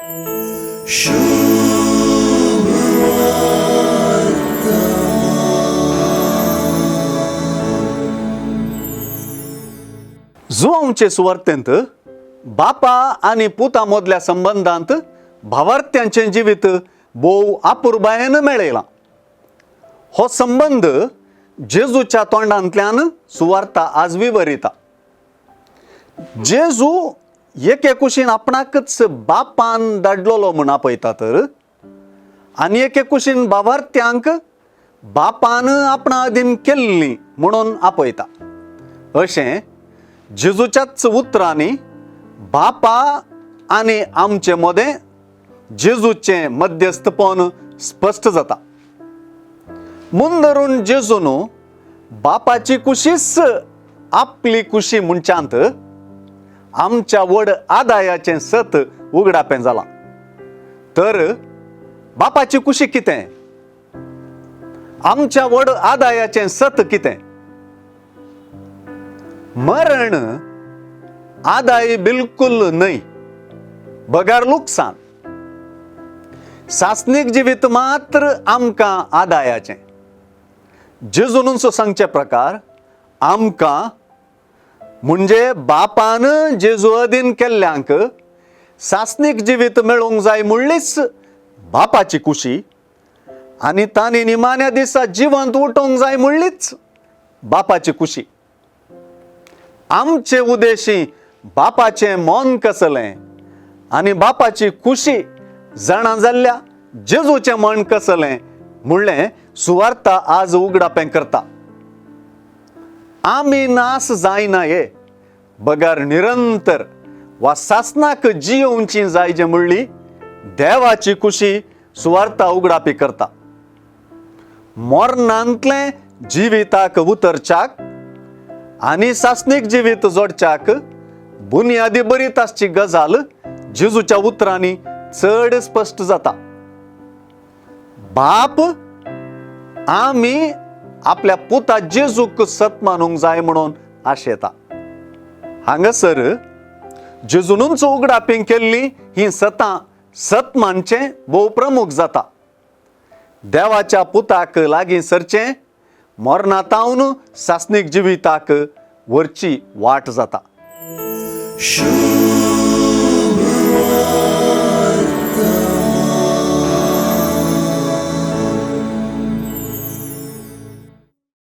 जुवांचे सुवार्तेंत बापा आनी पुता मदल्या संबंदांत भावार्थ्यांचें जिवीत भोव आपुरबायेन मेळयलां. हो संबंद जेजूच्या तोंडांतल्यान सुवार्ता आज विवरिता. जेजू एके कुशीन आपणाकच बापान धाडलेलो म्हूण आपयता तर आनी एके कुशीन भावार्थ्यांक बापान आपणा अधीन केल्ली म्हणून आपयता. अशें जेजूच्याच उतरांनी बापा आनी आमचे मदें जेजूचें मध्यस्थपण स्पश्ट जाता. मुंदरून जेजून बापाची कुशीच आपली कुशी म्हणच्यांत आमच्या व्हड आदायाचें सत उगडापें जालां. तर बापाची कुशी कितें, आमच्या व्हड आदायाचें सत कितें? मरण आदाय बिलकुल न्हय, बगर लुकसाण. सासणीक जिवीत मात्र आमकां आदायाचें. जेजूनूच सांगचे प्रकार आमकां म्हणजे बापान जेजू अधीन केल्ल्यांक सासणीक जिवीत मेळूंक जाय म्हणलीच बापाची कुशी आनी तांणी निमाण्या दिसा जिवंत उठोवंक जाय म्हणलीच बापाची कुशी. आमचे उदेशी बापाचें मन कसलें आनी बापाची कुशी जाणा जाल्ल्या जेजूचें मन कसलें म्हणलें सुवार्ता आज उगडापें करता. आमी नास जायना हे बगर निरंतर वा सासनाक जियोवची जाय जे म्हणली देवाची कुशी सुवार्ता उगडापी करता. मरणांतलें जिविताक उतरच्याक आनी सासणीक जिवीत जोडच्याक बुनियादी बरीत आसची गजाल जेजूच्या उतरांनी चड स्पश्ट जाता. बाप आमी आपल्या पुता जेजूक सत मानूंक जाय म्हणून आशेता. हांगासर जेजूनूच उगडापी केल्ली ही सतां सत मानचें भोव प्रमुख जाता. देवाच्या पुताक लागीं सरचें मरणातावन सासणीक जिविताक व्हरची वाट जाता. शुभ.